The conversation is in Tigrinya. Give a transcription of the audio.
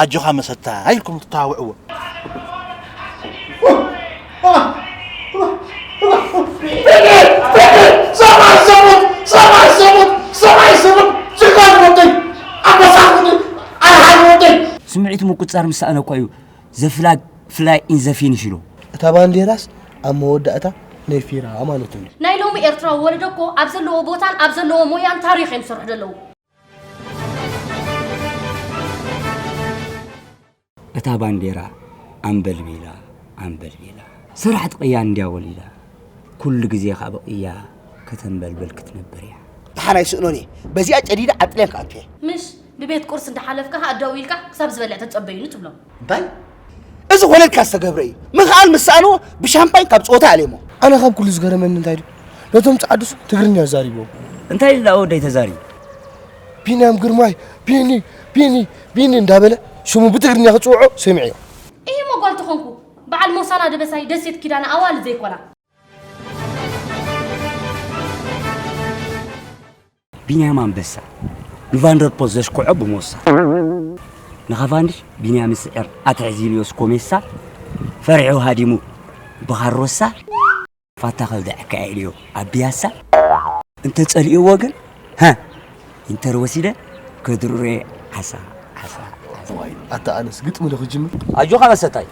ኣጆኻ መሰታ ኢልኩም ትተዋውዕዎ። ስምዒት ምቁጽጻር ምስ ሰኣነ እኳ እዩ ዘፍላግ ፍላይ ኢን ዘ ፊኒሽ ኢሉ። እታ ባንዴራስ ኣብ መወዳእታ ነፊራ ማለት እዩ። ናይ ሎሚ ኤርትራዊ ወለዶ እኮ ኣብ ዘለዎ ቦታን ኣብ ዘለዎ ሞያን ታሪኽ እዮም ዝሰርሑ ዘለዉ። እታ ባንዴራ ኣንበልቢላ ኣንበልቢላ ሰራሕቲ ቅያ እንድያ ወሊዳ ኩሉ ግዜ ካብ ቅያ ከተንበልብል ክትነብር እያ። ደሓን ኣይስእኖን እየ። በዚኣ ጨዲደ ዓጥልያን ክኣቱ እየ። ምሽ ብቤት ቁርስ እንዳሓለፍካ ኣዳው ኢልካ ክሳብ ዝበልዕ ተጸበዩኒ ትብሎም። እንታይ? እዚ ወለድካ ዝተገብረ እዩ። ምኽኣል ምስ ሰኣንዎ ብሻምፓኝ ካብ ጸወታ ኣለሞ። ኣነ ካብ ኩሉ ዝገረመኒ እንታይ ድዩ? ነቶም ጸዓዱስ ትግርኛ ዛሪቦም። እንታይ ኢላ ወደይ ተዛሪቡ? ቢንያም ግርማይ ቢኒ ቢኒ ቢኒ እንዳበለ ሽሙ ብትግርኛ ክጽውዖ ሰሚዐዮ። ኢሂ ሞ ጓል ተኾንኩ በዓል ሞሳና ደበሳይ ደሴት ኪዳነ ኣዋልድ ዘይኮና። ቢንያም ኣንበሳ ንቫንደርፖል ዘሽክዖ ብሞሳ ንኻቫንድሽ ቢንያም ይስዕር ኣትሕዝ ኢልዮ ስኮሜሳ ፈሪሑ ሃዲሙ ብኻሮሳ ፋታ ከብደዐካ ኢልዮ ኣብ ቢያሳ እንተጸሊእዎ ግን ሃ ኢንተር ወሲደ ከድሩሬ ዓሳ ዓሳ ዓሳ። ዋይ ኣታ ኣነስ ግጥሚ ዶ ክጅምር? ኣጆኻ መሰታይ